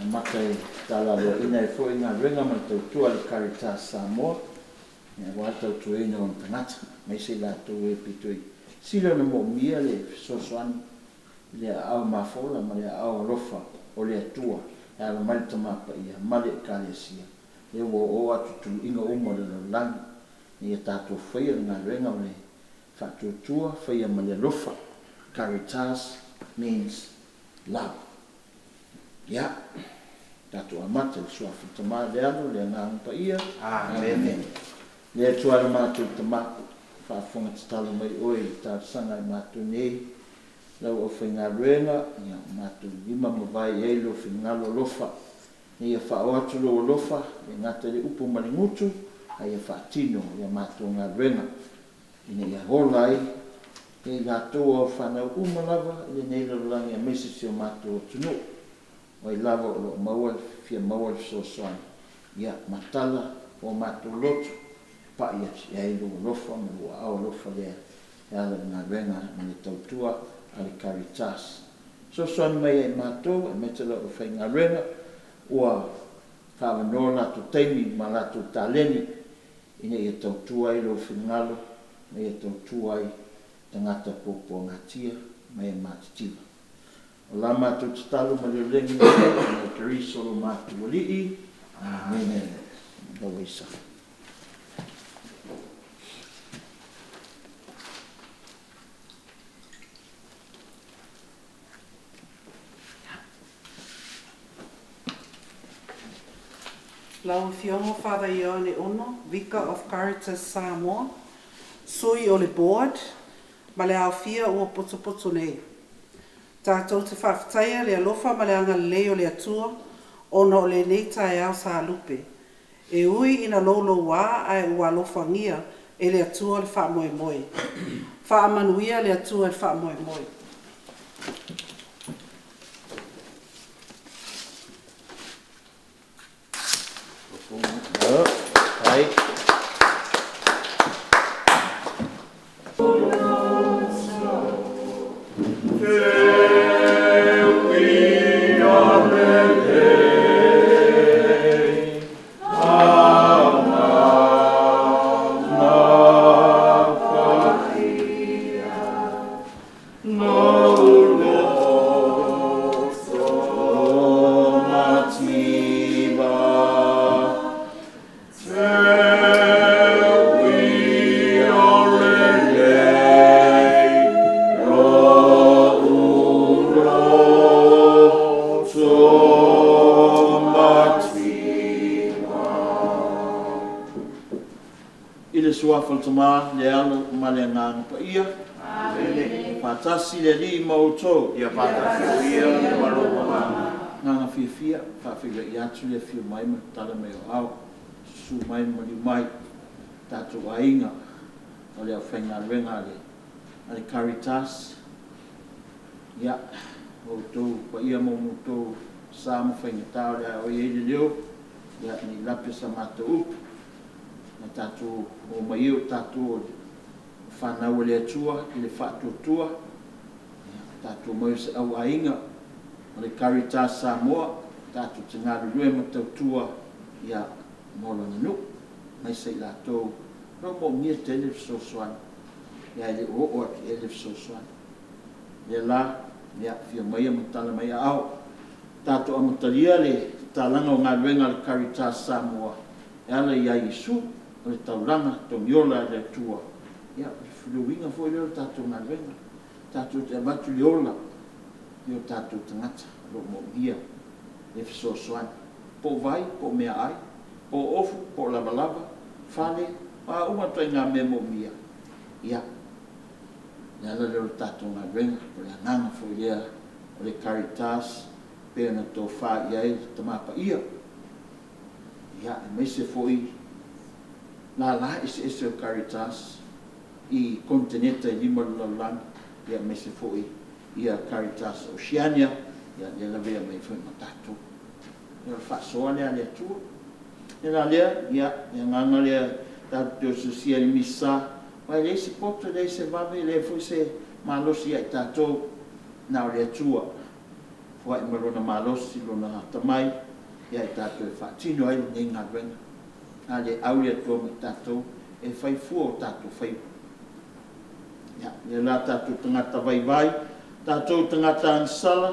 Amata i le tatala aloaia ai foi galuega ma le tautua a le Caritas Samoa aua le tautuaina o ona tagata, aemaise i latou e pito i sili ona moomia le fesoasoani i le aao mafola ma le aao alofa o le Atua e ala mai i le Tama Paia ma le Ekalesia, lea ua oooo atu i tuluiga uma o le lalolagi ina ia tatou faia le galuega ma le faatuatua, faia ma le alofa. Caritas means love. Ia, tatou amata i le Suafa o le Tama, le Alo, le Agaga Paia. Amene. Le Atua lo matou Tama, faafofoga tatalo mai Oe i le talosaga a i matou nei, lau aufaigaluega, ia o matou lima ma vae e i ai Lou finagalo alofa, ina ia faaoo atu Lou alofa, e le gata i le upu ma le gutu, a ia faatino i a matou galuega, ina ia ola ai i latou, o Au fanau uma lava i lenei lalolagi aemaise si o matou atunuu. O ai lava o lo o maua, fia maua le fesoasoani, ia matala o matou loto e pa'i atu i ai Lou alofa ma Lou aao alofa lea e ala i le galuega ma le tautua a le Caritas. Fesoasoani mai ia i matou aemaise le aufaigaluega ua faaavanoa o latou taimi ma latou taleni ina ia tautua ai i Lou finagalo ma ia tautua ai tagata puapuagatia ma e matitiva. O la matou tatalo ma le lagona ona o Keriso lo matou Alii. Amene. Lau Afioga Father Ioane Ono, Vicar of Caritas Samoa, Sui o le Board, ma le aofia ua potopoto nei. Tatou te faafetaia le alofa ma le agalelei o le Atua ona o lenei taeao sa lupe. E ui ina louloua ae ua alofagia e le Atua le faamoemoe. Faamanuia le Atua i le faamoemoe. I le Suafa o le Tama, le Alo ma le Agaga Paia. Amene. Ia faatasi le Alii ma outou. Ia faatasi foi ia ma lou agaga. Agaga fiafia e faafeiloai atu le afio mai ma le tatala mai o aao, susu mai ma maliu mai tatou aiga o le aufaigaluega a le Caritas. Ia, o outou paia ma outou sa ma faigata o le a oo i ai le leo, ia ne i lape sa matou upu. Ae tatou omai ia o tatou o fanau a le Atua i le faatuatua, tatou omai o se auaiga o le Caritas Samoa, tatou te galulue ma tautua mo Lana nuu, aemaise i latou o lo o moomia tele le fesoasoani, ae le o oo atu i ai le fesoasoani. O lea la, ia, afio maia ma tala mai aao, tatou amatalia le tatalaina o galuega a le Caritas Samoa e ala ia Iesu, o le taulaga togiola e le Atua. Ia, o le uiga foi lea o le tatou galuega, tatou te avatu le ola i o tatou tagata o lo o moomia le fesoasoani, po o vai po o meaai, po o ofu po o lavalava, fale, o a uma ituaiga mea e moomia. Ia, o le ala lea o le tatou galuega, o le agaga foi lea o le Caritas pei ona tofa i ai le Tama Paia, aemaise foi lala eseese o le Caritas i koneteneta e 5 o le lalolagi, aemaise foi Caritas Oceania, lea e lavea mai ai foi ma tatou. Ia o le faasoa lea a le Atua. O le mea la lea, ia, o le agaga lea tatou te osiosiia i le Misa, aua e leai se poto, e leai se vave, e leai foi se malosi ia i tatou, na o le Atua. Foai ma Lona malosi, Lona atamai ia i tatou e faatino ai lenei galuega. A le au le Atua ma i tatou e fai fua o tatou faiva. Ia, lea la tatou tagata vaivai, tatou tagata agasala,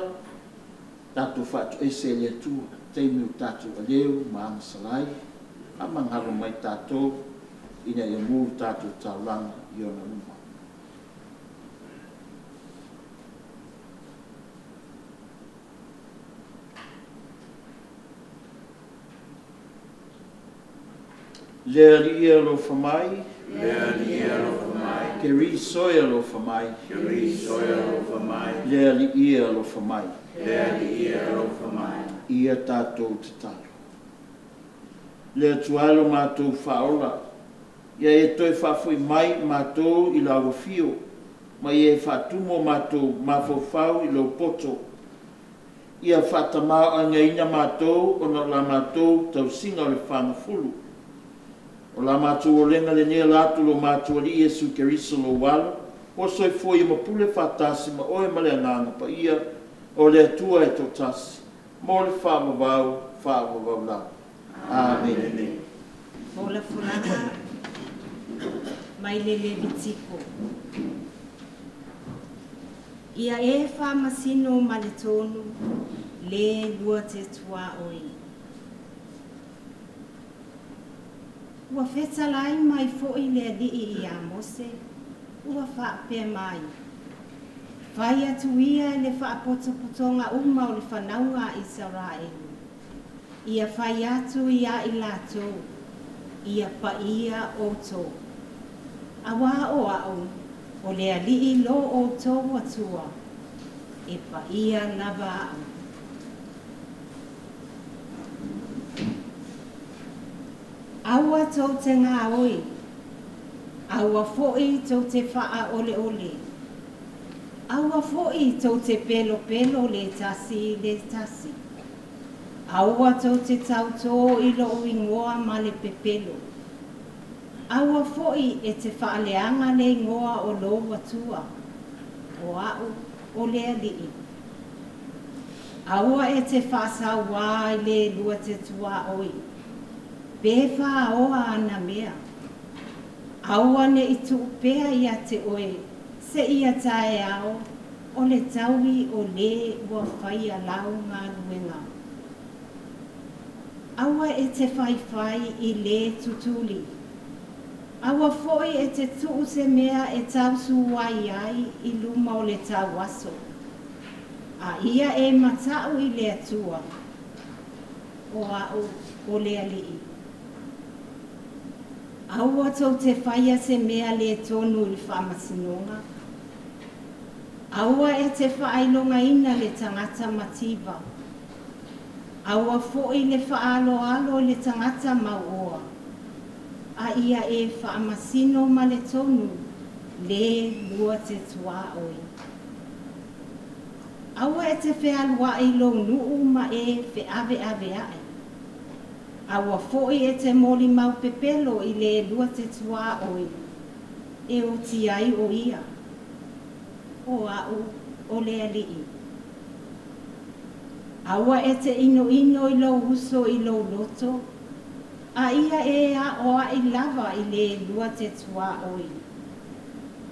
tatou faatoese e le Atua, taimi o tatou aleu ma agasala ai, faamagalo mai tatou ina ia mu le tatou taulaga i Ona luma. Le Alii e alofa mai. Le Alii e alofa mai. Keriso e alofa mai. Keriso e alofa mai. Le Alii e alofa mai. Le Alii e alofa mai. Ia tatou tatalo. Le Atua e lo matou Faaola, ia e toe faafoi mai matou i lau afio, ma ia e faatumu o matou mafaufau i lou poto, ia faatamaoaigaina matou ona o la matou tausiga o le fagafulu. O la matou olega lenei e ala atu i lo matou Alii Iesu Keriso lou Alo, ua soifua ia ma pule faatasi ma oe ma le Agaga Paia, o le Atua e toatasi, mo le faavavau faavavau lava. Amene. Folafolaga mai le Levitiko. Ia e faamasino ma le tonu le lua te tuaoi. Ua fetalai mai foi le Alii ia Mose, ua faapea mai, Fai atu ia i le faapotopotoga uma o le fanauga a Isaraelu, ia fai atu ia i latou, Ia paia outou. Auā o a'u, o le Alii lo outou Atua, e paia lava a'u. Aua tou te gaoi, aua foi tou te faaoleole, aua foi tou te pelopelo le tasi i le tasi. Aua tou te tautō i lou igoa ma le pepelo. Aua foi e te faaleaga le igoa o lou Atua, o a'u o le Alii. Aua e te faasauā i le lua te tuaoi, pe faaoa ana mea. Aua ne i tuu pea ia te oe seia taeao o le taui o lē ua faia lau galuega. Aua e te faifai i lē tutuli. Aua foi e te tuu se mea e tausuai ai i luma o le tauaso, a ia e mata'u i le Atua, o a'u o le Alii. Aua tou te faia se mea lē tonu i le faamasinoga. Aua e te faailogaina le tagata mativa. Aua foi le faaaloalo i le tagata mauoa, a ia e faamasino ma le tonu le lua te tuaoi. Aua e te fealuai i lou nuu ma e feaveaveai. Aua foi e te molimau pepelo i le lua te tuaoi, e oti ai o ia, o a'u o le Alii. Aua e te inoino i lou uso i lou loto, a ia e aoai lava i le lua te tuaoi.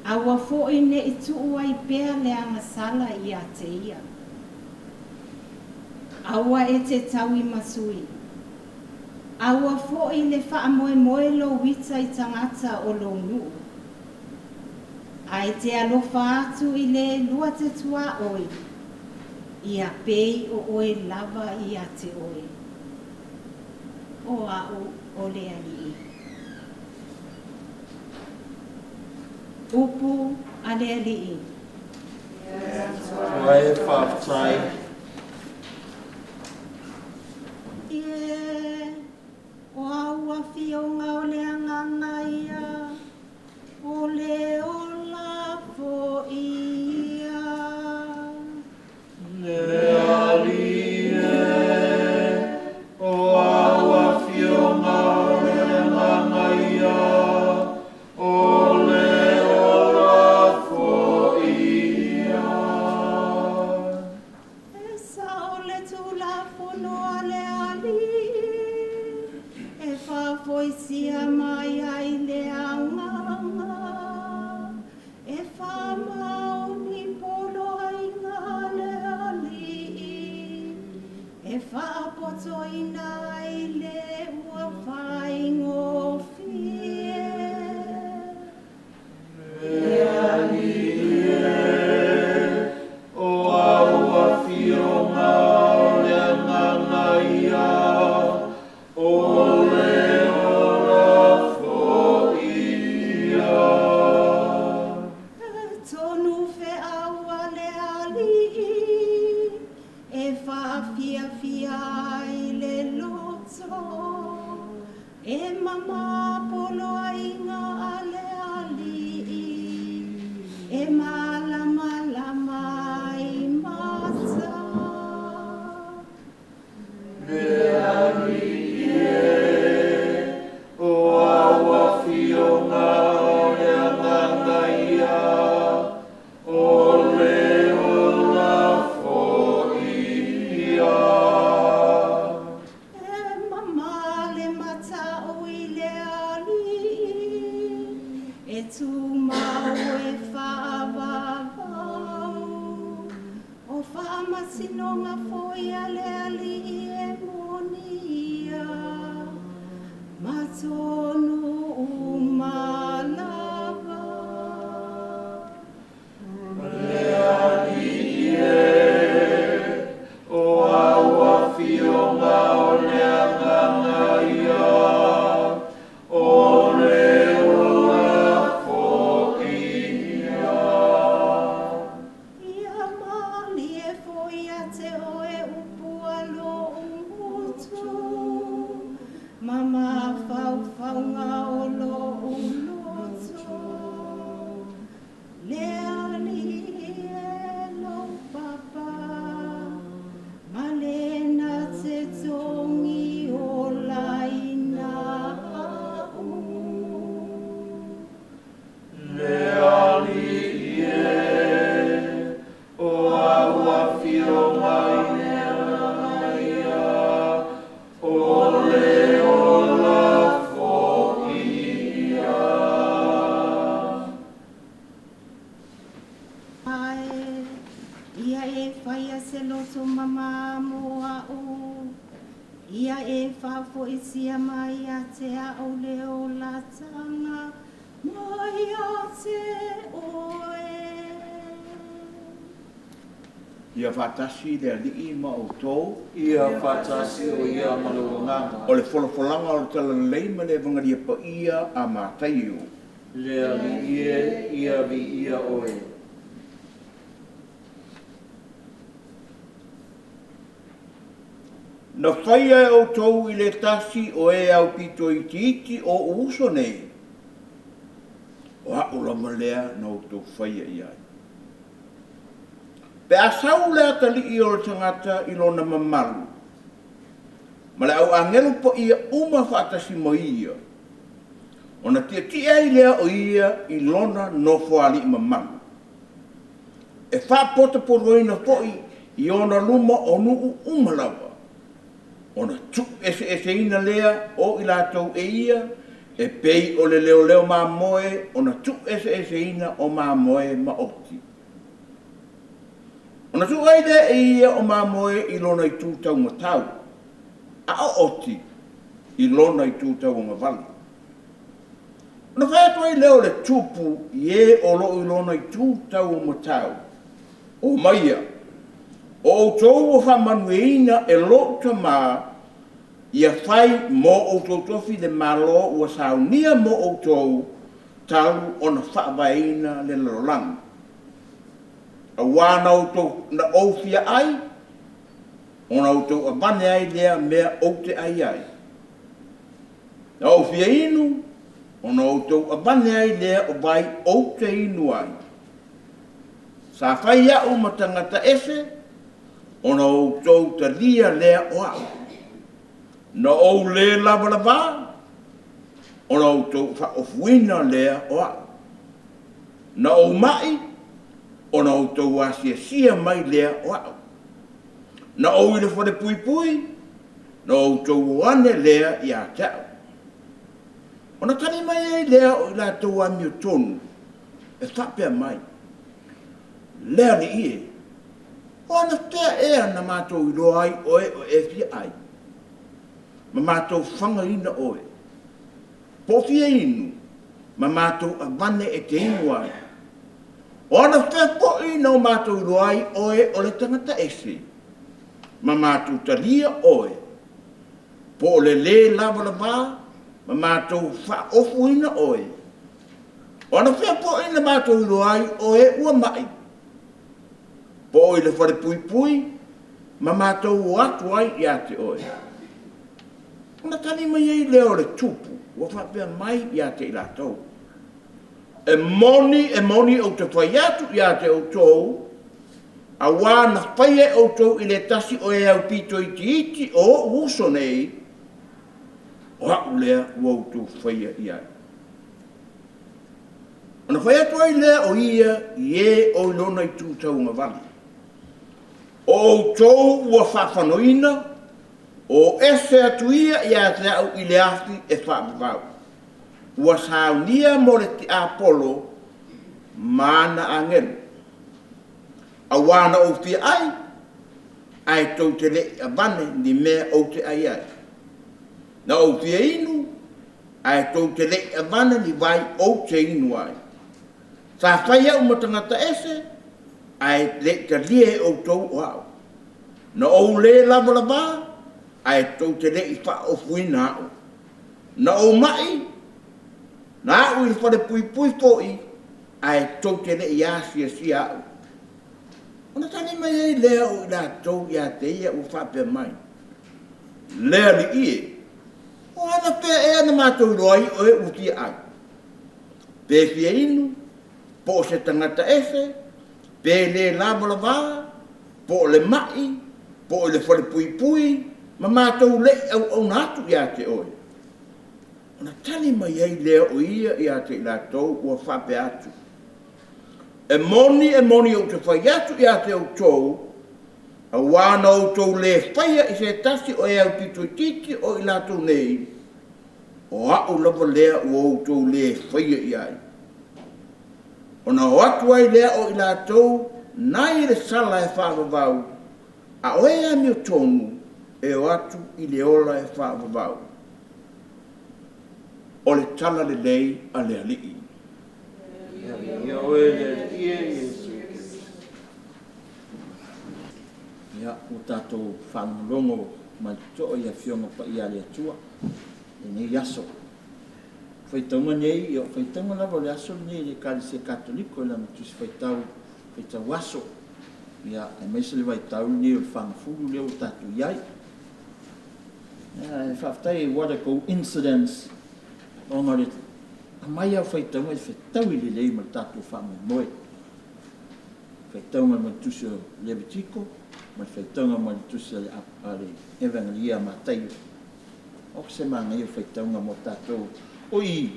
Aua foi ne i tuu ai pea le agasala ia te ia. Aua e te tauimasui. Aua foi le faamoemoe lou ita i tagata o lou nuu. Ae te alofa atu i le lua te tuaoi, ia pei o oe lava ia te oe. O a'u o le Alii. Upu a le Alii. Atua e, faafetai. Ie, o au afioga o le Agaga ia, o le ola foi ia. Le Alii e, o au afioga o le Agaga ia, o le ola foi ia. Fono a le Alii e faafoisia mai ai le Agaga, e faamaoni poloaiga a le Alii, e faapotoina ai le ua faigofie. Le Alii e, o au afioga o le Agaga ia, o le ola foi ia. Tonu feau a le Alii e faafiafia ai le loto, e mama poloaiga a le Alii, e malamalama ai mata. Le Alii e, o au afioga o le Agaga ia, o le ola foi ia. E mama le mata'u i le Alii, e tumau e faavavau. O faamasinoga foi a le Alii e moni ia, ma tonu uma lava. Le Alii e, o au afioga o le Agaga ia, o le ola foi ia. Ia malie foi ia te oe upu a lo'u gutu, ma mafaufauga o lo'u loto. Le Alii e lou papa, ma le na te togiolaina a'u. Le Alii e, o au afioga o le Agaga ia, o le ola foi ia. Ae ia e faia se loto mamā mo a'u, ia e faafoisia mai ia te a'u le olataga mai ia te oe. Ia faatasi le Alii ma outou. Ia faatasi o ia ma lou agaga. O le folafolaga o le Talalelei ma le Evagelia Paia a Mataio. Le Alii e, ia viia oe. Na faia e outou i le tasi o e aupito itiiti o o'u uso nei, o a'u lava lea na outou faia i ai. Pe a sau le atalii o le tagata i lona mamalu, ma le au agelu paia uma faatasi ma ia, ona tietie ai lea o ia i lona nofoalii mamalu. E faapotapoloina foi i ona luma o nuu uma lava, ona tuueseeseina lea o i latou e ia, e pei o le leoleo mamoe ona tuueseeseina o mamoe maoti. Ona tuu ai lea e ia o mamoe i lona itu taumatau, a o oti i lona itu tauagavale. Ona fai atu ai lea o le Tupu i e o loo i lona itu taumatau, Omaia, o outou ua faamanuiaina e lo'u Tamā, ia fai mo outou tofi le Malo ua saunia mo outou talu ona faavaeina le lalolagi. Auā na outou na ou fia ai, ona outou avane ai lea mea ou te ai ai. Na ou fia inu, ona outou avane ai lea o vai ou te inu ai. Sa fai a'u ma tagata ese, ona outou talia lea o a'u. Na ou lē lavalavā, ona outou faaofuina lea o a'u. Na ou ma'i, ona outou asiasia mai lea o a'u. Na ou i le falepuipui, na outou o ane lea ia te a'u. Ona tali mai ai lea o i latou amiotonu e faapea mai, Le Alii e, o anafea ea na matou iloa ai oe o e fia ai, ma matou fagaina oe, po o fia inu, ma matou avane e te inu ai? O anafea foi na o matou iloa ai oe o le tagata ese, ma matou talia oe, po o le lē lavalavā, ma matou faaofuina oe? O anafea foi na matou iloa ai oe ua ma'i, po o i le falepuipui, ma matou o atu ai ia te oe? Ona tali mai ai lea o le Tupu ua faapea mai ia te i latou, E moni, e moni ou te fai atu ia te outou, auā na faia e outou i le tasi o e aupito itiiti o o'u uso nei, o a'u lea ua outou faia i ai. Ona fai atu ai lea o ia i e o i lona itu tauagavale, O outou ua faafanoina, o ese atu ia ia te a'u i le afi e faavavau, ua saunia mo le tiapolo ma ana agelu. Auā na ou fia ai, ae tou te le i avane ni mea ou te ai ai. Na ou fia inu, ae tou te le i avane ni vai ou te inu ai. Sa fai a'u ma tagata ese, ae le i talia e outou o a'u. Na ou lē lavalavā, ae tou te le i faaofuina a'u. Na ou ma'i, na a'u i le falepuipui fo'i, ae tou te le i asiasia a'u. Ona tali mai ai lea o i latou ia te ia ua faapea mai, Le Alii e, o anafea ea na matou iloa ai oe ua fia ai, pe fia inu, po o se tagata ese, pe lē lavalavā, po o le ma'i, po o i le falepuipui, ma matou le i auauna atu ia te oe? Ona tali mai ai lea o ia ia te i latou ua faapea atu, E moni, e moni ou te fai atu ia te outou, auā na outou lē faia i se tasi o e aupito itiiti o i latou nei, o a'u lava lea ua outou lē faia i ai. Ona o atu ai lea o i latou nai le sala e faavavau, a o e amiotonu e o atu i le ola e faavavau. O le Tala Lelei a le Alii. Ia oe le Alii e Iesu Keriso. Ia, ua tatou faalogologo ma le totoa i Afioga Paia a le Atua i lenei aso. O faitauga nei, ia o faitauga lava o le aso lenei i le Ekalesia Katoliko i lana Tusi Faitau, Faitau Aso, ia, aemaise le vaitau lenei o le fagafulu lea ua tatou i ai. Ia, faafetai, what a coincidence, ona o le aumai lava o faitauga e fetaui lelei ma le tatou faamoemoe. Faitauga mai le Tusi o Levitiko ma le faitauga mai le Tusi a le Evagelia a Mataio. O se manaia o faitauga mo tatou. O i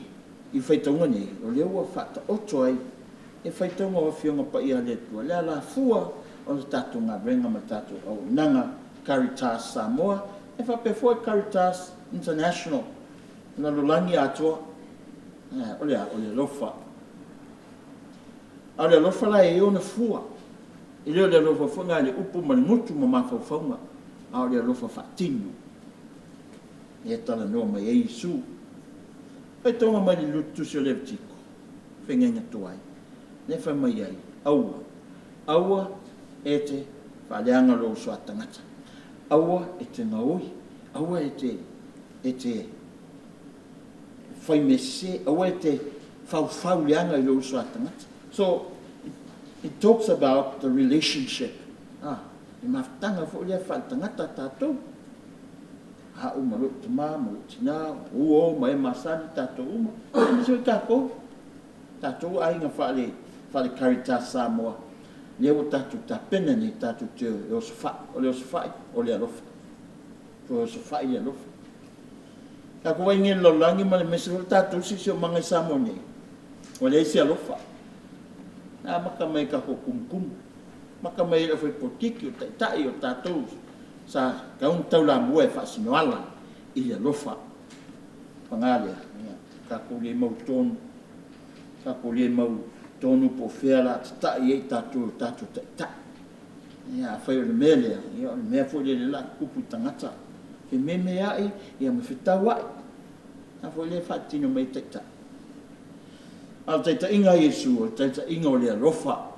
i faitauga nei, o lea ua faataoto ai e faitauga o Afioga Paia a le Atua le alafua o le tatou galuega ma le tatou auaunaga Caritas Samoa e faapea foi Caritas International, lalolagi atoa. O le a? O le alofa. A o le alofa la e i ai ona fua. E le o le alofa foi lena i le upu ma le gutu ma mafaufauga, a o le alofa faatino lea e talanoa mai ai Iesu. Faitauga mai le Tusi o Levitiko, feagaiga tuai, lea e fai mai ai, Aua, aua e te faaleaga lou uso a tagata, aua e te gaoi, aua e te, e te fai mea sese, aua e te faufau leaga i lou uso a tagata. So, it talks about the relationship, ah, le mafutaga foi lea faaletagata tatou, a'u ma lo'u tamā ma lo'u tinā, o uo ma e masani tatou uma, aemaise foi tatou, tatou aiga faale, faale Caritas Samoa, lea ua tatou tapena nei tatou te osofa'i, o le osofa'i o le alofa, toe osofa'i le alofa. Tatou vaai nei i le lalolagi ma le aemaise foi o tatou siosiomaga i Samoa nei, ua leai se alofa. E amata mai i tatou tumutumu, amata mai i le aufai-polokiki, o taitai o tatou Sa tatau ona taulamua e faasinoala i le alofa. Paga lea, ia, tatou le mautonu, tatou le mautonu po o fea o le a tatai i ai tatou e o tatou taitai. Ia, afai o le mea lea, ia o le mea foi lea o le a tutupu i tagata, fememeai, ia ma fetauai. A foi lea e faatino mai e taitai. A o le taitaiga a Iesu, o le taitaiga o le alofa,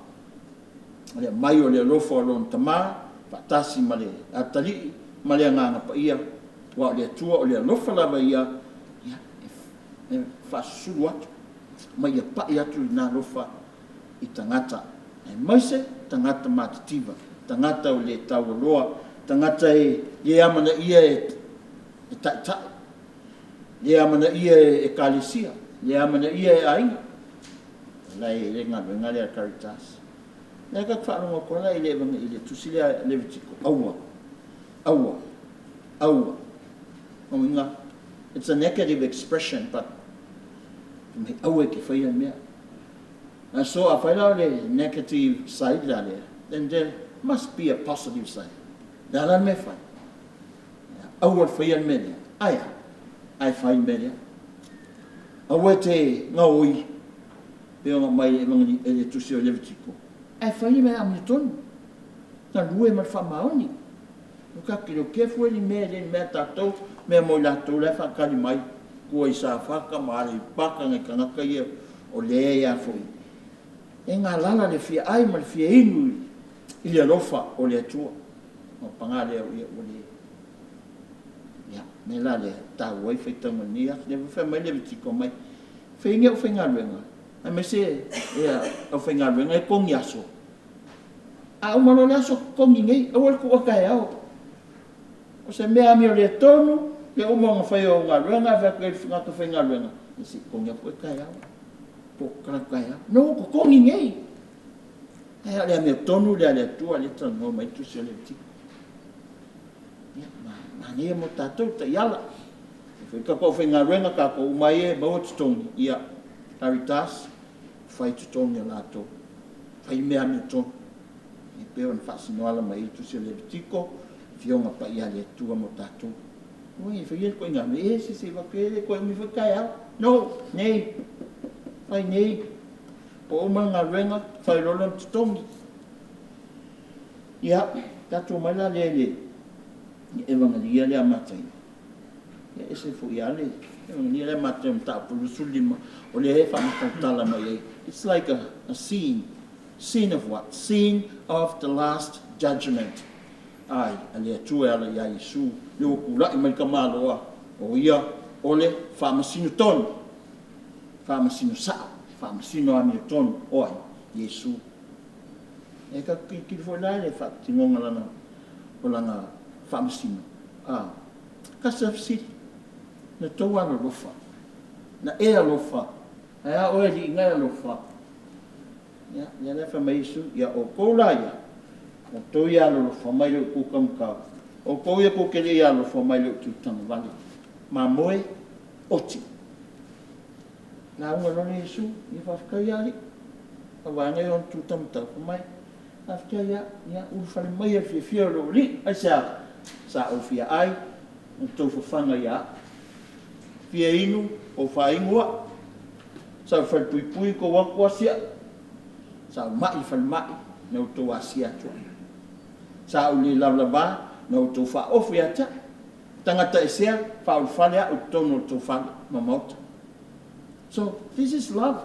o le aumai o le alofa o Lona Tama faatasi ma le Atalii ma le Agaga Paia, aua o le Atua o le alofa lava Ia, ia, e faasusulu atu ma ia pai atu lena alofa i tagata, aemaise tagata matitiva, tagata ua le taualoa, tagata e le amanaia e taitai, le amanaia e ekalesia, le amanaia e aiga. O la e i ai le galuega lea a le Caritas. O lea ta te faalogo atu lava la i le tusi lea a Levitiko, aua, aua, aua. Lona uiga, it's a negative expression but fai mai aua e te faia mea. And so afai la o le negative side la lea, then there must be a positive side. O le a la le mea e fai? Aua le faia le mea lea. Ae a? Ae fai le mea lea. Aua e te gaoi, pei ona aumai e le tusi o Levitiko, ae fai le mea amiotonu, galue ma le faamaoni. Aua tatou te le o kefua i ni mea e le o ni mea a tatou, mea mo i latou la e faatali mai tua i Safata ma Aleipata, nai tagata ia o lea e a foi, e galala le fia ai ma le fia inu i le alofa o le Atua. Ona paga lea ua le… Ia, o le mea la lea e taua ai le faitauga i lenei aso. O lea foi e fai mai Levitiko mai, fai ni aufaigaluega, aemaise le aufaigaluega e togi aso. A uma loa le aso, totogi nei, aua le tuua taeao. O se mea amioletonu, le uma ona fai o au galuega ae fai atu i le tagata faigaluega, ia se i totogi atu oe taeao, po o tatala atu taeao. No, totogi nei. Ae o le amiotonu lea a le Atua lea e talanoa mai ai le Tusi o Levitiko. Ia, manaia mo tatou taiala. E fai tatou aufaigaluega, tatou uma ai e maua totogi, ia, Caritas, fai totogi o latou, fai mea amiotonu, e pei ona faasinoala mai ai le Tusi o Levitiko, Afioga Paia a le Atua mo tatou. Aua ne i faia le ituaiga mea, e se se e le toe umi foi taeao. No, nei, fai nei, ua uma le galuega, fai loa lea ona totogi. Ia, tatou omai la lea i le Evagelia lea a Mataio. Ia e ese foi lava le Evagelia lea a Mataio mataupu 25, o lea e faamatala mai ai. It's like a scene. Scene of what? Scene of the last judgment. Ai, a le Atua e ala iā Iesu, lea ua tulai mai le tamaloa, o ia o le faamasino tonu, faamasino sao, faamasino amiotonu, o ai? Iesu. E tatou tilotilo foi la i le faatinoga lana, o lana faamasino, a, tasi lava fesili, na tou alolofa, na e alofa, ae a oe alii na e alofa? Ia, lea la e fai mai Iesu, ia outou la ia, outou ia alolofa mai i lou itu taumatau, outou ia tou te le i alolofa mai i lou itu tagavale, mamoe, oti. Lauga loa lea Iesu, ia faafetai lava alii. A o vaega ia o ona tu taumatau, fai mai, faafetai lava, ia ulufale maia i le fiafia o lou alii. Aisea? Sa ou fia ai, na outou fafaga ia au. Fia inu, ou faainu au. Sa ou falepuipui, tou atu asi au. Sa ou mai i le falemai, na outou asia atu au. Sa ou le lavalava, na outou faaofu ia te au. Tagata esea, faaulufale au i totonu o le tou fale ma maota. So, this is love.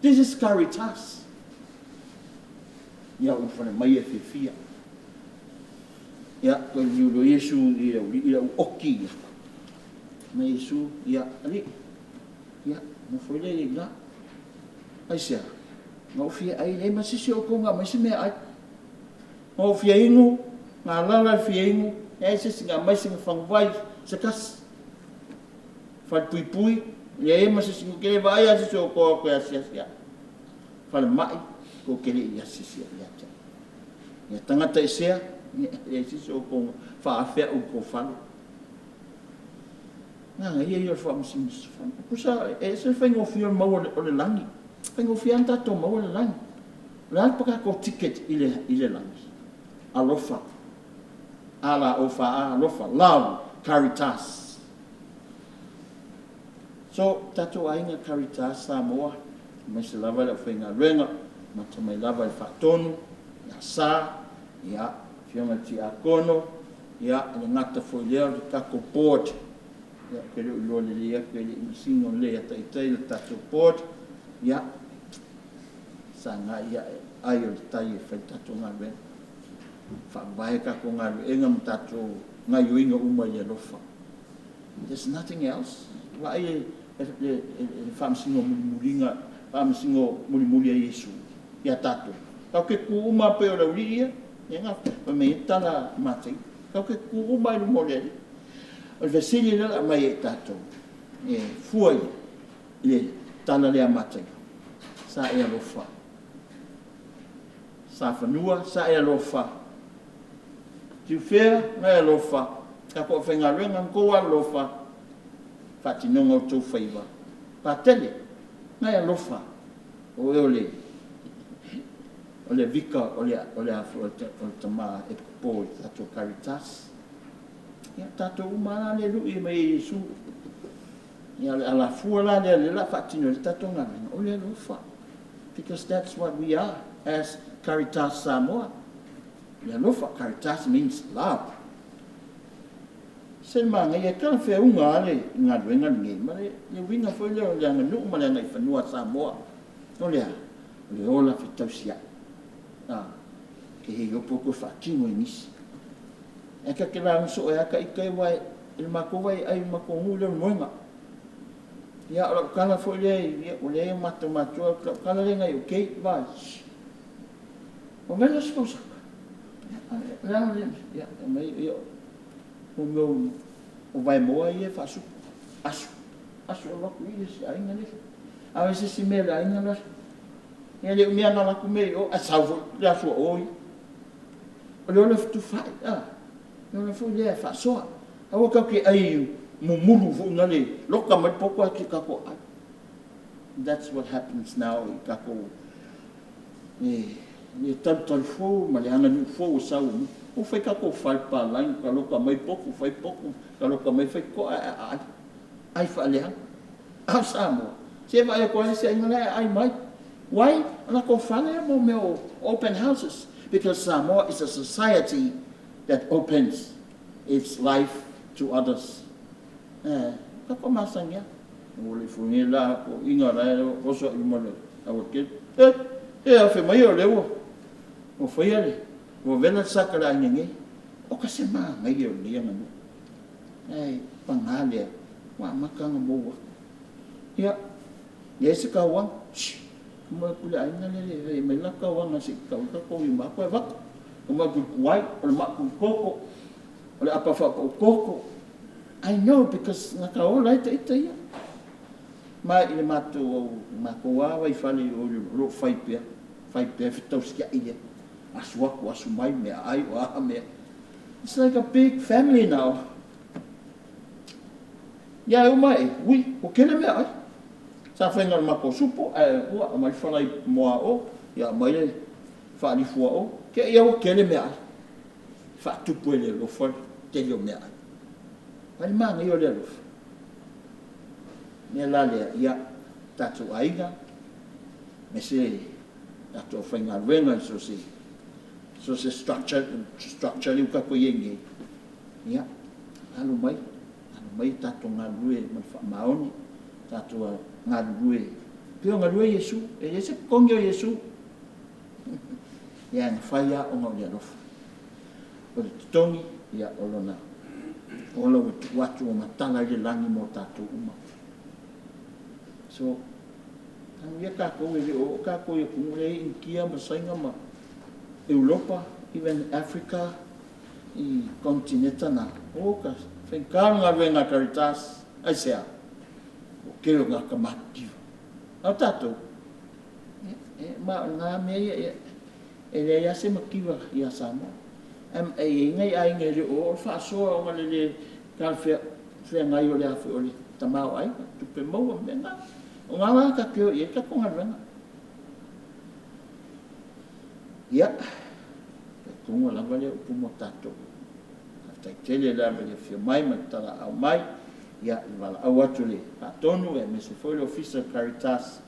This is caritas. Ia ulufale mai e fiafia. Ia, toe liliu loa Iesu i le aualii lea ua oti ia. Mai Iesu, ia, alii, ia, nofo ia i ina. Aisea? Na ou fia ai, leai ma se isi o outou na aumai se meaai. Na ou fia inu, galala le fia inu, leai se isi na aumai sina faguvai se tasi. Falepuipui, leai ma se isi, ou te le vaai lava i se isi o outou o atu e asiasi au. Falemai, tou te le i asiasi ia te au. Ia tagata esea, leai se isi o outou na faaafe au i le tou fale. Manaia ia o le faamasino. Pusa, e ese le faigofie o le maua o le lagi. Faigofie lava ona tatou maua le lagi. O le a le tatou ticket i le lagi? Alofa. L-O-F-A, alofa, love, Caritas. So, tatou aiga Caritas Samoa, aemaise lava le aufaigaluega, amata mai lava i le Faatonu, ia Sa, ia, Afioga i le Tiakono, ia, e le gata foi i lea o le tatou Board, ia, ou te le o iloa lelei atu e le i masino lelei ia Taitai le tatou Board, ia, sagai ae ai o le tai e fai le tatou galuega. Faavae tatou galuega ma tatou gaioiga uma i le alofa. There's nothing else. Vaai le faamasino mulimuliga, faamasino mulimuli a Iesu ia tatou. Tatou te tu uma pei o le aualii ia, ia na fai mai ai tala a Mataio. Tatou te tu uma i luma o le Alii. O le fesili lea o le a aumai ia i tatou, e fua i le tala lea a Mataio, sa e alofa. Sa fanua, sa e alofa. Tiufea, na e alofa. Tatou aufaigaluega, na outou alolofa, faatinoga o outou faiva. Patele, na e alofa. O oe o le o le vika o le o le o le tama epikopo i le tatou Caritas. Ia, tatou uma lava la le lui mai e Iesu. Ia, o le alafua la lea o le a faatino ai le tatou galuega, o le alofa. Because that's what we are as Caritas Samoa. Le alofa, Caritas means love. Se manaia, e talafeauga lava le galuega lenei ma le uiga foi lea o le aganuu ma le agaifanua a Samoa. O le a? O le ola fetausiai. A, ke he iopo koe faatino i nisi. Ae ta te lauga soo ai lava ita aua i le matou vaaiai i le matou nuu lea o Lemoega. Ia, o lau tala foi lea, ia, ua leai o matou matua, o lau tala lea i nai ou keiki, vaai, ua vela se tausaga. O le a le mea? Ia, fai mai, ia, o mea o vaemoa ia e faasuku, asu, asu alu atu i le isi aiga le isi. A o se isi mea i le aiga la, ia le umi lava ona alu atu mea i o, ae sau foi le asu a o ia. O le ola fetufaai, a, le ola foi lea e faasoa. Aua tatou te ai mumulu foi na le loka mai le poto ae tatou ai. That's what happens now i tatou le talutalu fou ma le aganuu fou ua sau. Ua fai tatou fale palagi, ka loka mai potu, fai potu, ka loka mai fai toa, ae ai. Ai faaleaga. A o Samoa, se vaai atu ai se aiga la e aai mai. Why? O latou fale mo mea o open houses. Because Samoa is a society that opens its life to others. Eh, tatou masani lava. Ua le ifo nei la ko inga la e oso i luma o le aua tele. Eh, e afe mai o lea ua ua faia le ua vela le saka le aiga nei. O ka se manaia o lenei aganuu. Ae paga lea, ua amata ona mou atu. Ia, leai se tauaga. Shh! Uma atu le aiga lea le fai mai la tauaga se i tau tatou i uma atu e avatu. Uma atu i kuai, o le mapu i koko, o le apa faapau koko. I know because na ta ola ai ita ia. Ma i le matou au, matou lava vaifale i o i o lo o fai pea, fai pea fetausiai lea. Asu atu, asu mai, meaai, o a mea. It's like a big family now. Ia e uma e, ui, ua tele meaai. Sa faiga o le matou supo, ae ua aumai le fala i moa o, ia aumai le faalifua o. Te i ua tele meaai. Faatupu e le alofa le tele o meaai. Ai le manaia o le alofa. Mea la lea, ia, tatou aiga, aemaise tatou aufaigaluega i so o se structure, structure lea ua tatou i ai nei, ia, alo mai, alo mai tatou galulue ma le faamaoni, tatou galulue pei o galue Iesu, e leai se totogi o Iesu. Ia, na fai lava ona o le alofa. O le totogi, ia, o lona ola ua tuu atu ua matala ai le lagi mo tatou uma. So, tagu ia tatou e le o oo tatou i atunuu lea i Initia ma Saina ma Europa, even Africa, i konetineta na, o ka faigata le galuega a Caritas, aisea? Ua tele o tagata matitiva. A o tatou, e, ma o na mea ia, e, e leai lava se mativa ia Samoa. E i ai nai aiga e le o oo le faasoa ona le le talafeagai o le a foi o le tamaoaiga, tupe maua ma mea na. O ngā la tatou te o i ai tatou galuega. Ia, tautoga lava lea upu mo tatou. Faafetai tele lava i le afio mai ma le talaau mai, ia, i le valaau atu i le Faatonu aemaise foi le Ofisa o le Caritas,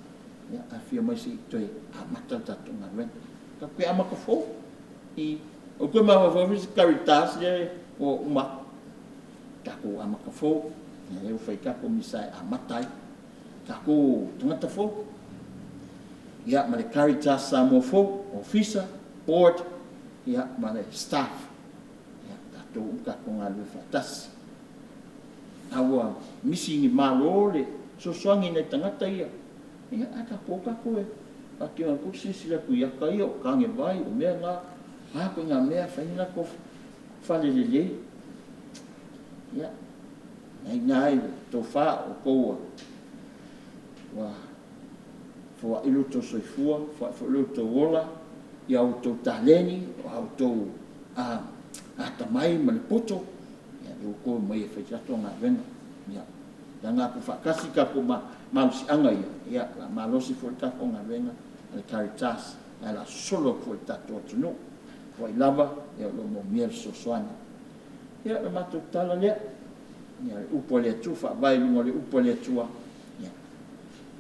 ia, afio mai se i toe amata le tatou galuega. Tatou toe amata fou i Ou toe mafaufau foi se Caritas lea ua uma atu. Tatou amata fou, ia lea ua fai tatou misa e amata ai. Tatou tagata fou. Ia, ma le Caritas Samoa fou, Ofisa, Board, ia, ma le Staff. Ia, tatou uma tatou galulue faatasi. A ua misi i ni Malo le fesoasoani i nai tagata ia, ia, ae tatou o tatou e faatino atu silasila atu i ata ia o tanevai, o mea na, a ituaiga mea e fai ni latou fale lelei. Ia, na ina ai le tofa o outou ua foai lo outou soifua, foai foi lo outou ola i a outou taleni, o a outou atamai ma le poto, ia lea ua outou omai e fai tatou galuega. Ia, laga atu faatasi tatou malosiaga ia, ia, o le a malosi foi le tatou galuega a le Caritas, ae o le a sosolo atu foi i le tatou atunuu. O ai lava, ia o lo o moomia le fesoasoani. Ia, o le matou tala lea, ia, le upu a le Atua, faavae i luga o le upu a le Atua, ia,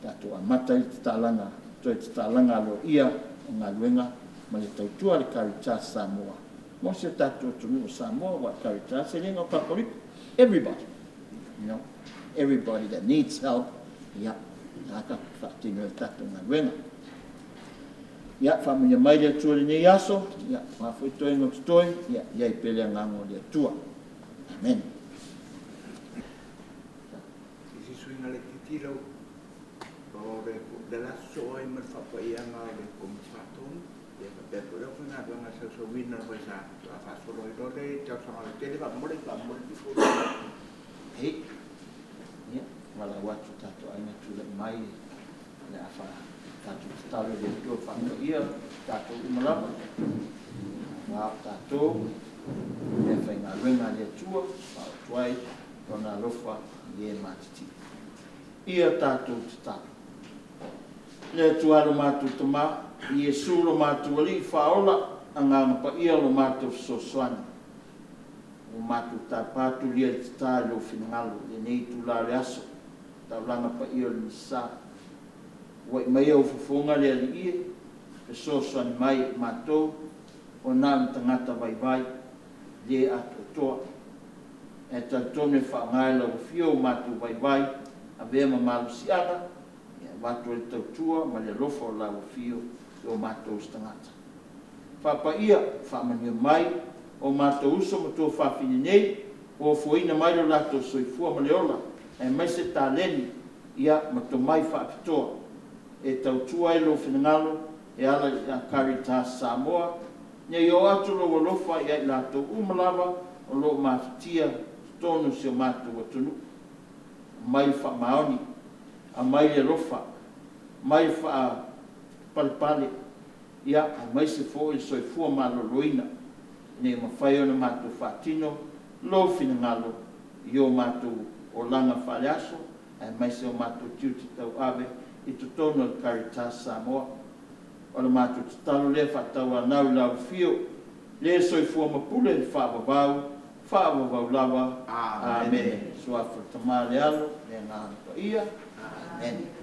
tatou amata ai le tatalaga, toe tatalaga aloaia o galuega ma le tautua a le Caritas Samoa mo si o tatou atunuu o Samoa, aua o le Caritas e le na o Kakolika, everybody, you know, everybody that needs help, ia, la tatou faatino ai le tatou galuega. Ia, faamanuia mai le Atua i lenei aso, ia, o a foi toega o totoe, ia, i ai pea le agaga o le Atua. Amen. I se suiga laitiiti lau o le le la sosoo ai ma le faapaiaga o le Komiti Faatonu, ia faapea foi le aufaigaluega sausauina foi sa faatoa faasolo ai loa le talosaga lautele faamomoli faamomoli pito. Hei, ia, valaau atu i tatou aiga tulai mai o le a fa tatou tatalo i le Atua faanoia tatou uma lava, aua o tatou meafaigaluega a le Atua, faaoo atu ai Lona alofa i e matiti. Ia tatou tatalo. Le Atua lo matou Tama, Iesu lo matou Alii Faaola, Agaga Paia lo matou Fesoasoani, ua matou tapa tulia i le tata i lou finagalo i lenei itula o le aso, taulaga paia o le Misa. Ua'i mai au fofoga le Alii e, fesoasoani mai i matou, o na o ni tagata vaivai, le atoatoa. Ae talitonu e faaaoga e lau Afio o matou vaivai, avea ma malosiaga, e avatu ai le tautua ma le alofa o lau Afio i o matou uso tagata. Faapaia, faamanuia mai o matou uso ma tuafafine nei, ua ofoina mai lo latou soifua ma le ola, aemaise taleni, ia, ma tomai faapitoa e tautua ai lou finagalo e ala i a Caritas Samoa, Ina ia oo atu lou alofa ia i latou uma lava o lo o mafatia totonu o si o matou atunuu. Aumai le faamaoni, aumai le alofa, aumai le faapalepale, ia, aemaise foi le soifua maloloina, ina ia mafai ona matou faatino lou finagalo i o matou olaga faaleaso, aemaise o matou tiute tauave i totonu o le Caritas Samoa. O le matou tatalo lea faatauanau i lau afio, le soifua ma pule le faavavau, faavavau lava. Amene. Suafa le Tama, le Alo, le Agaga Paia. Amene.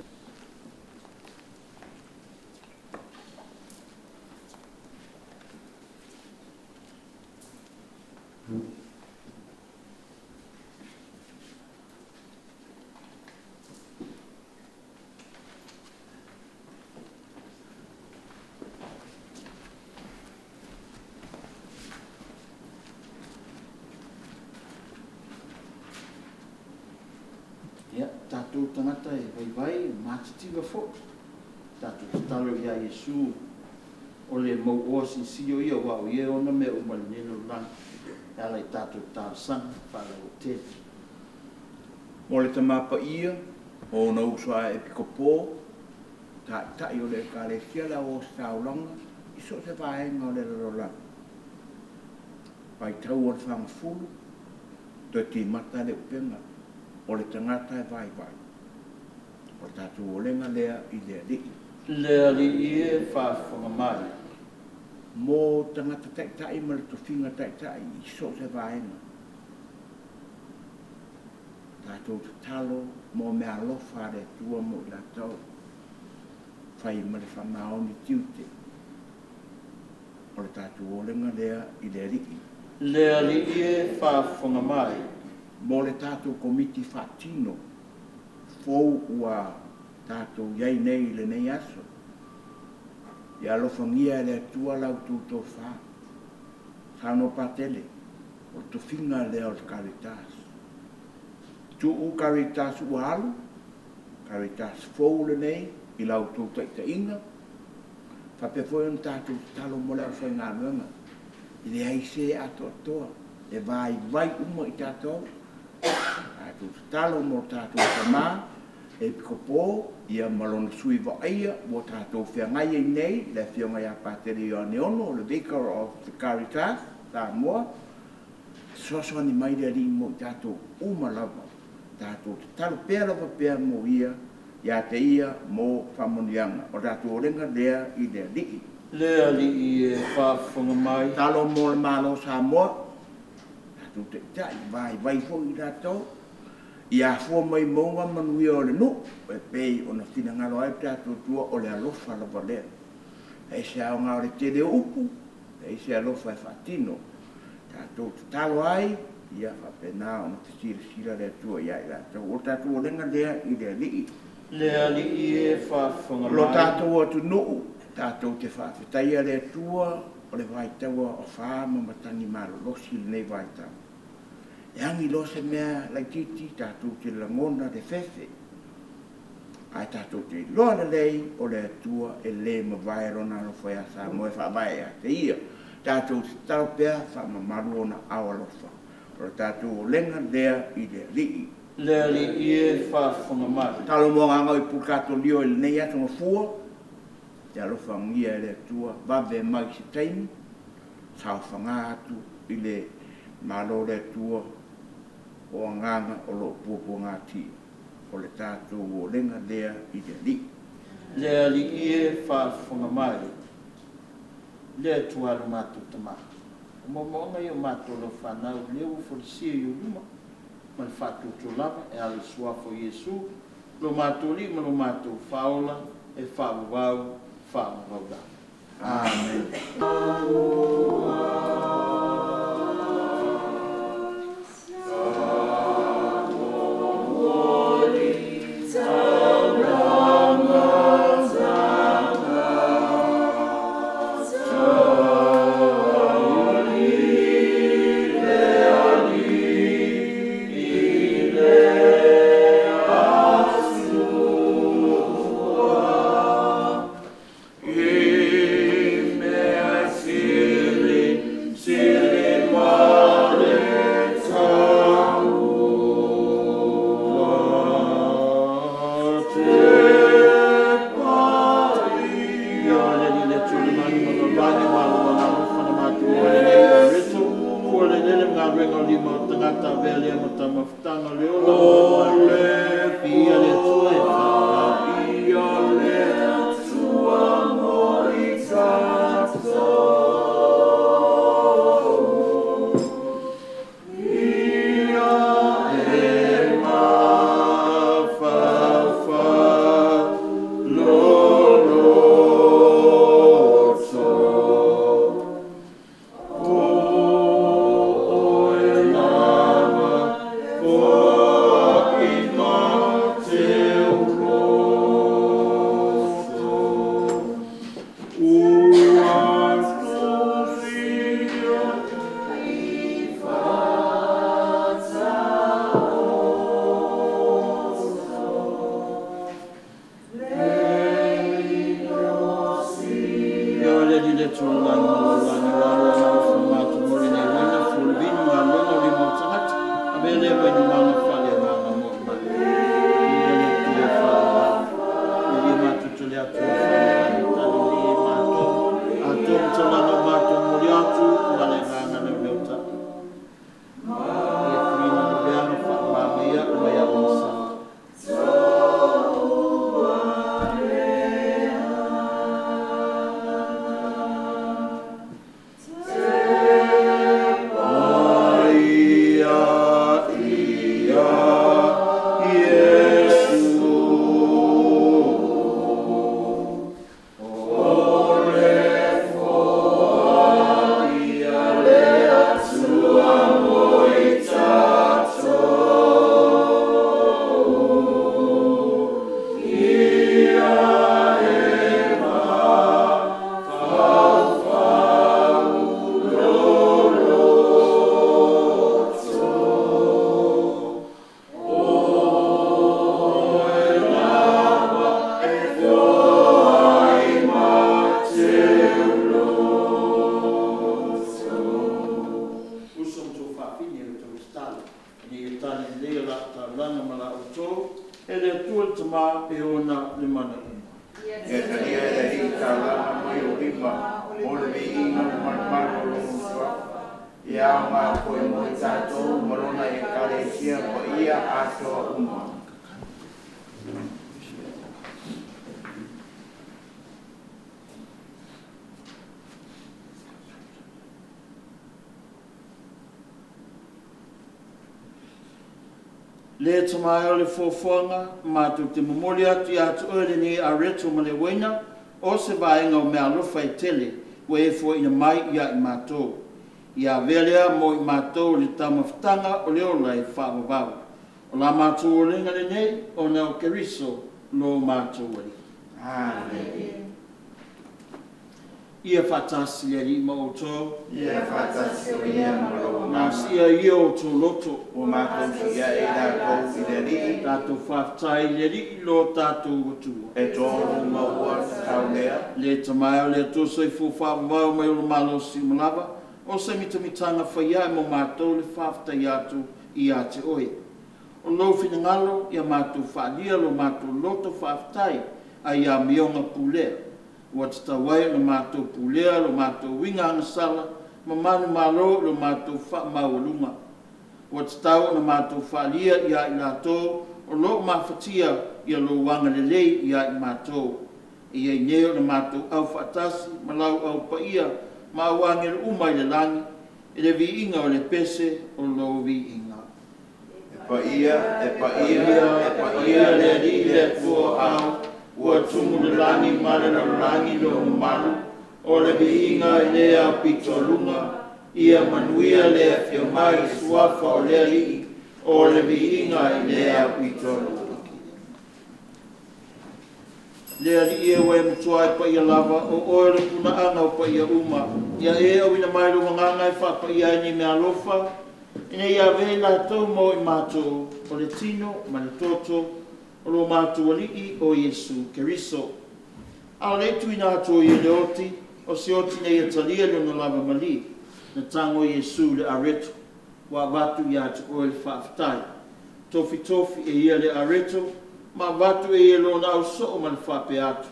Ia, tatou tagata e vaivai, e matitiva foi, tatou tatalo ia Iesu o le mauoa silisili o ia, aua o ia e ona mea uma i lenei lalolagi, e ala i tatou talosaga faalauaitele. Mo le Tama Paia, o ona uso a Epikopo, Taitai o le Ekalesia le Ositaulaga i so o se vaega o le lalolagi. Vaitau o le fagafulu, toe timata le upega o le tagata e vaivai. O le tatou olega lea i le Alii. Le Alii e faafofoga mai. Mo tagata taitai ma le tofiga taitai i so o se vaega. Tatou tatalo mo meaalofa a le Atua mo i latou, fai ma le faamaoni tiute o le tatou olega lea i le Alii. Le Alii e, faafofoga mai. Mo le tatou Komiti Faatino fou ua tatou i ai nei i lenei aso, ia alofagia e le Atua la outou tofa. Saunoa Patele, o le tofiga lea o le Caritas. Tuu Caritas ua alu, Caritas fou lenei i la outou taitaiga, faapea foi ona tatou tatalo mo le aufaigaluega, e leai se atoatoa, e vaivai uma i tatou. Tatou tatalo mo tatou tama, Epikopo, ia ma lona sui vaaia ua tatou feagai ai nei, le afioga ia Patele Ioane Ono, le Vicar of the Caritas, Samoa, fesoasoani mai le Alii mo i tatou uma lava. Tatou tatalo pea lava pea mo ia, ia te ia mo faamanuiaga. O tatou olega lea i le Alii. Le Alii e faafofoga mai. Tatalo mo le Malo Samoa, tatou taitai, vaivai foi i latou, ia afua mai mauga manuia o le nuu, e pei ona finagalo ai le tatou Atua o le alofa lava lea. E se aoga o le tele o upu, e se alofa e faatino. Tatou tatalo ai, ia faapena ona fesilasila le Atua ia i latou. O tatou olega lea i le Alii. Le Alii e faafofoga mai. Lo tatou atunuu, tatou te faafetaia le Atua o le vaitaua o fa ma matagi malolosi lenei vaitau. E agi loa se mea laitiiti, tatou te lagona le fefe. Ae tatou te iloa lelei o le Atua e le mavae lona alofa ia Samoa e faavae ia te ia. Tatou te tatalo pea faamamalu ona ao alofa. O le tatou olega lea i le Alii. Le Alii e faafofoga mai. Tatalo mo agaga o i Pulukatolio i lenei aso gafua, te alofagia e le Atua, vave mai se taimi, saofaga atu i le Malo o le Atua o agaga o loo puapuagatia. O le tatou olega lea i le Alii. Le Alii e faafofoga mai. Le Atua lo matou tama. O moomooga i o matou lau whanau, lea ua folisia i o luma, ma le faatutu lava e ala i suafa o Iesu, lo matou alii ma lo matou faaola, e faavavau, faavavau lava. Amen. tali lelei a la'u taulaga ma la outou e le Atua le Tamā e ona le mana uma. Ia talia e le Alii taulaga mai ou lima mo le viiga ma le malumalu o lona Suafa, ia aoga foi mo i tatou ma lona Ekalesia paia atoa uma. Le Tama e o le foafoaga, matou te momoli atu iā te Oe lenei areto ma le uaina, o se vaega o meaalofa e tele ua e foaina mai iā i matou. Ia avea lea mo i matou o le taumafataga o le ola e faavavau. O la matou oliga lenei ona o Keriso lo matou Alii. Amene. Ia faatasi le Alii ma outou. Ia faatasi foi ia ma lou agaga. Gasia ia outou loto. Ua matou siia e latou i le Alii. Tatou faafetai i le Alii lo tatou Atua. E tolu ma ua tatau lea. Le Tama e o le Atua soifua faavavau mai ola malosi uma lava, o se mitamitaga faiae mo matou le faafetai atu iā te Oe. O lou finagalo ia matou faaalia lo matou loto faafetai ai i amioga pulea, ua tatau ai ona matou pulea lo matou uiga agasala ma manumalo i lo matou faamaualuga. Ua tatau ona matou faaalia iā i latou o lo o mafatia ia lou agalelei iā i matou. E i ai nei ona matou aufaatasi ma lau Au Paia ma au agelu uma i le lagi, i le viiga o le pese o lou viiga. E paia, e paia, e paia le Alii le Atua o Ao, ua tumu le lagi ma le lalolagi i lou mamalu, o le viiga i le aupito luga, ia manuia le afio mai i le Suafa o le Alii, o le viiga i le aupito luga. Le Alii e ua e matua e paia lava, o Oe o le punaaga o paia uma, ia e auina mai lou Agaga e faapaia ai nei meaalofa, ina ia avea i latou mo i matou o le tino ma le toto o lo matou Alii o Iesu Keriso. A o le i tuuina atu o ia i le oti, o se oti ina ia talia i lona lava malie, na tago Iesu i le areto, ua avatu iā te Oe le faafetai. Tofitofi e ia le areto, ma avatu e ia lona ausoo ma le faapea atu,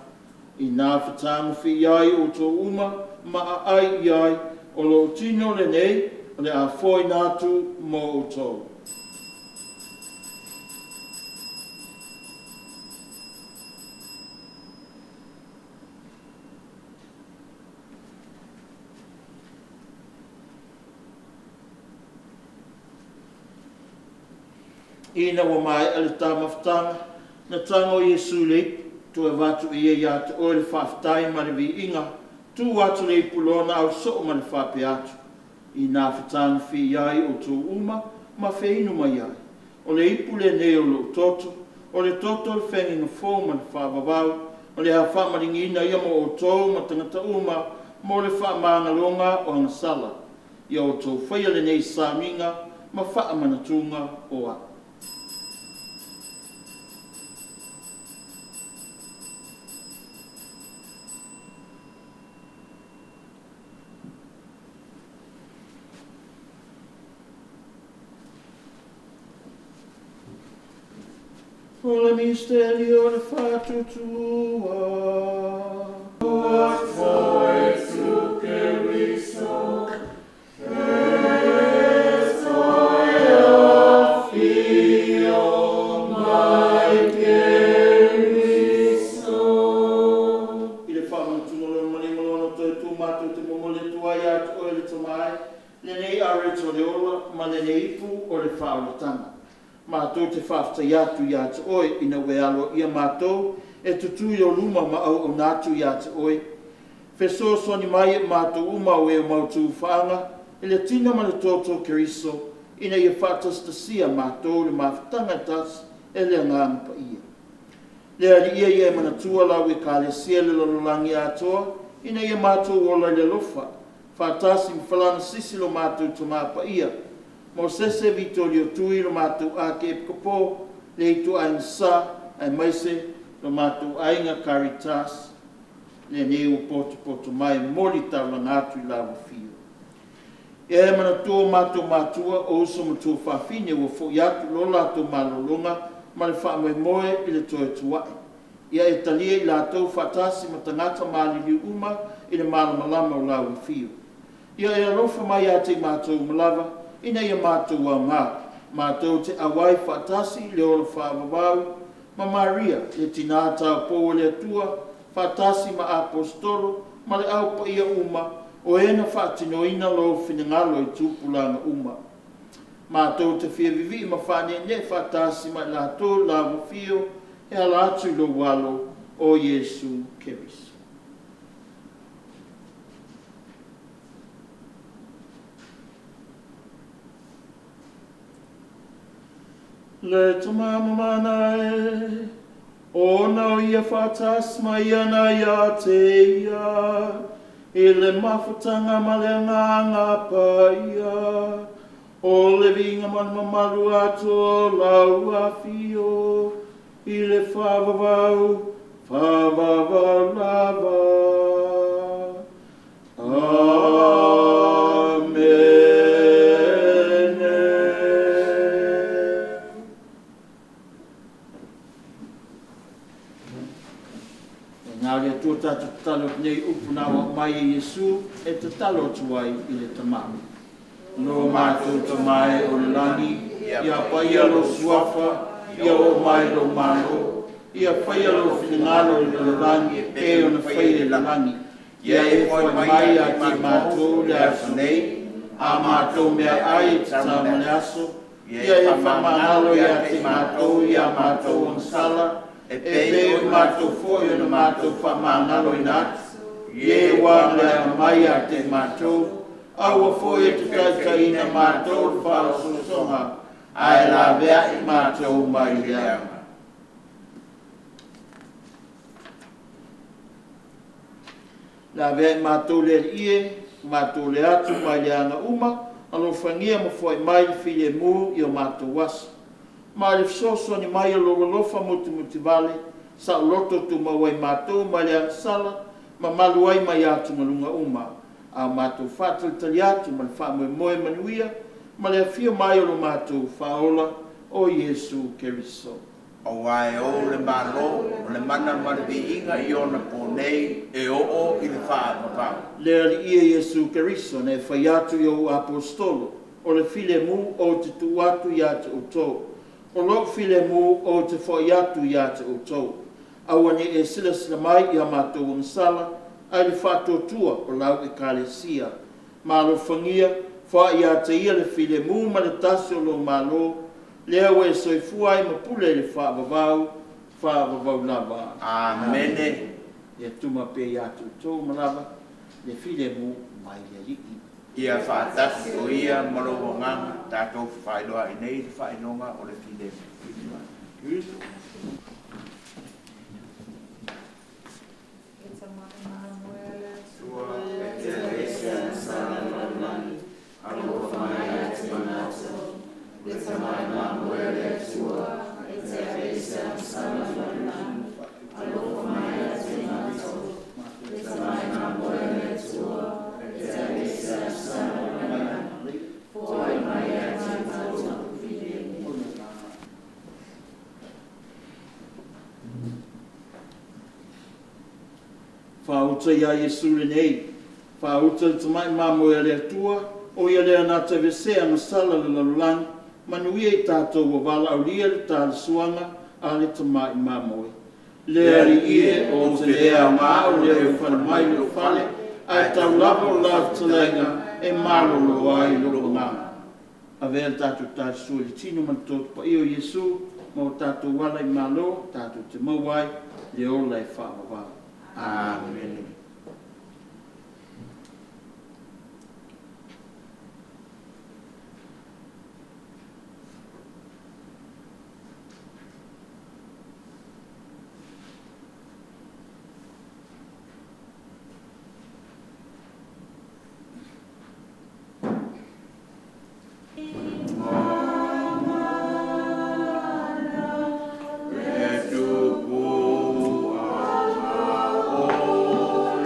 Inā fetagofi i ai outou uma ma aai i ai, o lou tino lenei o le a foaina atu mo outou. Ina ua maea le taumafataga, na tago Iesu i le ipu, toe avatu e ia iā te Oe le faafetai ma le viiga, tuu atu le ipu i lona ausoo ma le faapea atu, Inā fetagofi i ai outou uma ma feinu mai ai, o le ipu lenei o lou toto, o le toto o le feagaiga fou ma le faavavau, o le a faamaligiina ia mo outou ma tagata uma mo le faamagaloga o agasala. Ia outou faia lenei sauniga ma faamanatuga o a'u. O le misteri o le faatuatua. I le faamanatuga o lona maliu ma lona toe tu matou te momoli atu ai ia te Oe le Tama e, lenei areto o le ola ma lenei ipu o le faaolataga. Matou te faafetai atu iā te Oe ina ua e aloaia matou e tutū i ou luma ma auauna atu iā te Oe. Fesoasoani mai i matou uma o e mautu faaga i le tino ma le toto o Keriso ina ia faatasitasia matou i le mafutaga e tasi e le Agaga Paia. Le Alii e, ia e manatua lau Ekalesia i le lalolagi atoa, ina ia matou ola i le alofa, faatasi ma Falagasisi lo matou Tamā Paia, Mosese Vitolio Tui lo matou Akeepikopo, le Ituaiga Sa, aemaise lo matou aiga Caritas lenei ua potopoto mai e momoli taulaga atu i lau Afio. Ia e manatua o matou matua o uso ma tuafafine ua fo'i atu i lo latou malologa ma le faamoemoe i le toe tua'i. Ia e talia i latou faatasi ma tagata maliliu uma i le malamalama o lau Afio. Ia e alofa mai ia te i matou uma lava, ina ia matou augā, matou te auai faatasi i le ola faavavau ma Maria, le Tinā taupou o le Atua, faatasi ma Aposetolo ma le Au Paia uma, o e na faatinoina Lou finagalo i tupulaga uma. Matou te fia vivii ma faaneenee faatasi ma i latou i Lau Afio e ala atu i Lou Alo, o Iesu Keriso. Le Tama mamana e, ona o ia faatasi ma ia na ia te ia, i le mafutaga ma le Agaga Paia, o le viiga ma le mamalu atoa o lau Afio, i le faavavau, faavavau lava. Amene. E ngā le Atua tātou tatalo atu nei upu na ua mai e Iesu e tatalo atu ai i le Tama. Lo mātou Tama e o le lagi, ia paia lou suafa, ia oo mai lou Malo, ia faia lou finagalo i le lalolagi e pei ona faia i le lagi. Ia e foai mai ia te mātou le aso nei, a mātou meaai e tatau ma le aso, ia e faamagalo ia te mātou ia mātou agasala, e pei o mātou foi ona mātou faamagaloina atu, i e ua agaleaga mai ia te mātou, aua foi e te taitaiina mātou i le faaososoga, ae laveai mātou mai le aga. Laveai mātou le Alii e, mātou le atu mai le aga uma, alofagia ma foai mai le filemu i o mātou aso. Ma le fesoasoani mai o lou alofa mutimutivale, saoloto tumau ai mātou mai le agasala, ma malu ai mai atugaluga uma, a o matou faatalitali atu ma le faamoemoe manuia, ma le afio mai o lo matou Faaola, o Iesu Keriso. Auā e ou le Malo, o le mana ma le viiga i ona po nei e oo i le faavavau. Le Alii e Iesu Keriso, na e fai atu i ou Aposetolo, o le filemu ou te tuu atu ia te outou. O lou filemu ou te foai atu ia te outou. Aua ne i e silasila mai i a matou agasala, ae i le faatuatua o lau Ekalesia. Ma alofagia, foai ia te ia le filemu ma le tasi o lou Malo, lea ua e soifua ai ma pule i le faavavau, faavavau lava. Amene. Ia tuma pea ia te outou ma lava le filemu mai le Alii. Ia faatasi o ia ma lou agaga, tatou faailoa ai nei le faailoga o le filemu. Keriso. Faauta ia Iesu lenei, faauta le tamai mamoe a le Atua, o ia lea na te aveesea agasala o le lalolagi, manuia i tatou ua valaaulia le talesuaga a le tamai mamoe. Le Alii e, ou te le aoga o le aufale mai i lou fale, ae tau lava o lau fetalaiga e malolo ai lou agaga. Avea le tatou talesua i le tino ma le toto paia o Iesu ma o tatou ala i Malo, tatou te maua ai le ola e faavavau. Amene. Le tupuaga o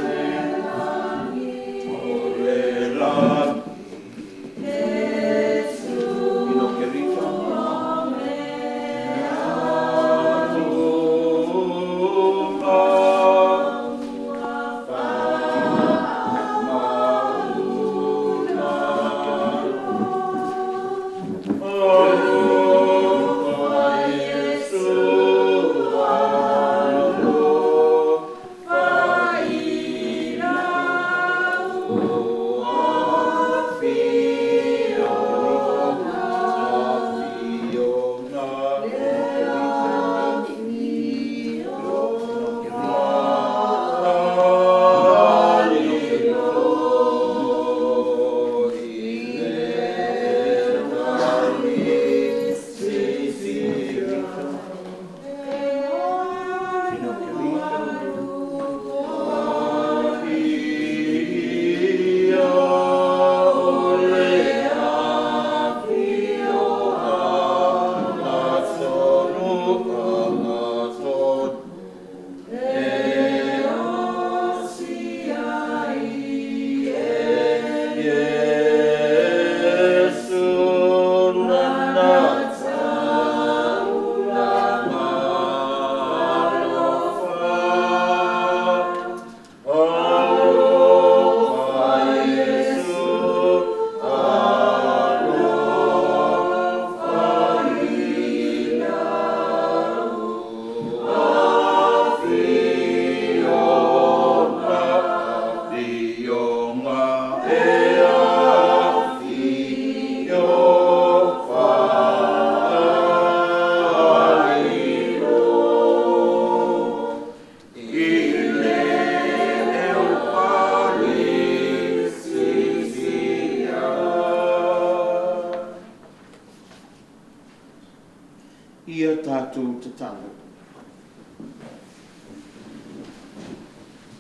Ia tatou tatalo.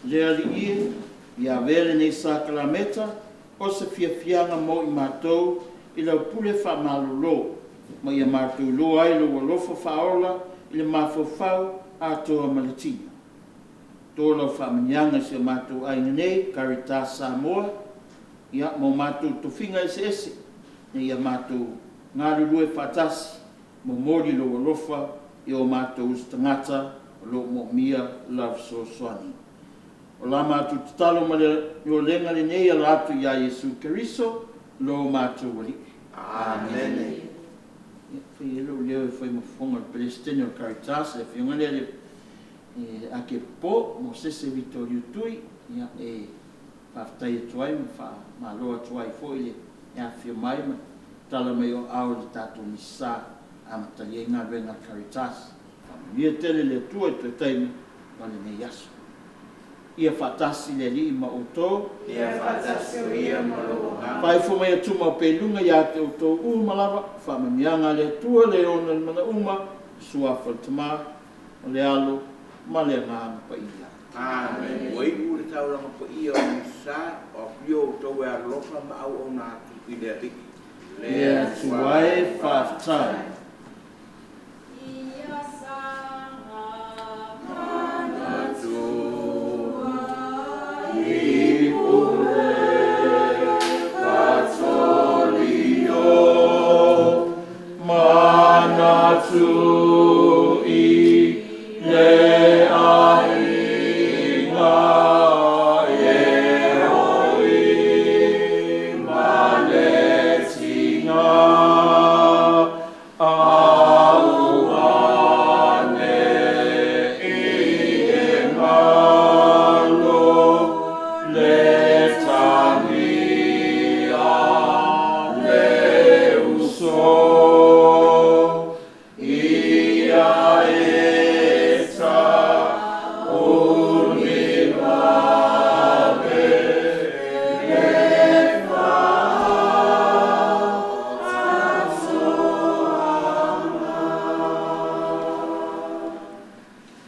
Le Alii e, ia avea lenei sakalameta o se fiafiaga mo i matou i lau pule faamalolo, ma ia matou iloa ai lou alofa faaola i le mafaufau atoa ma le tino. To lau faamanuiaga i si o matou aiga nei, Caritas Samoa, ia, ma o matou tofiga eseese, ina ia matou galulue faatasi, momoli lou alofa i o matou uso tagata o lo o moomia lau fesoasoani. O la matou tatalo ma le iolega lenei e ala atu ia Iesu Keriso, lo matou Alii. Amene. Ia, fai ai lou leo e fai ma fofoga o le Peresetene o le Caritas, le afioga lea le Akepopo Mosese Vitoliu Tui, ia, e faafetai atu ai ma faamalo atu ai foi le afifio mai ma tala mai o aao i le tatou Misa amatalia ai galuega a le Caritas. Faamanuia tele le Atua i toe taimi ma lenei aso. Ia faatasi le Alii ma outou. Ia faatasi o ia ma lou agaga. Faaifo mai a tumau pea i luga ia te outou uma lava, faamanuiaga a le Atua le ona le mana uma, le Suafa o le Tama, o le Alo, ma le Agaga Paia. Amene. Ua iu le taulaga paia o le Misa, o afio outou e alolofa ma auauna atu i le Alii. Le Atua e faafetai. Ia saga Manatua i pule Katoliko, manatua.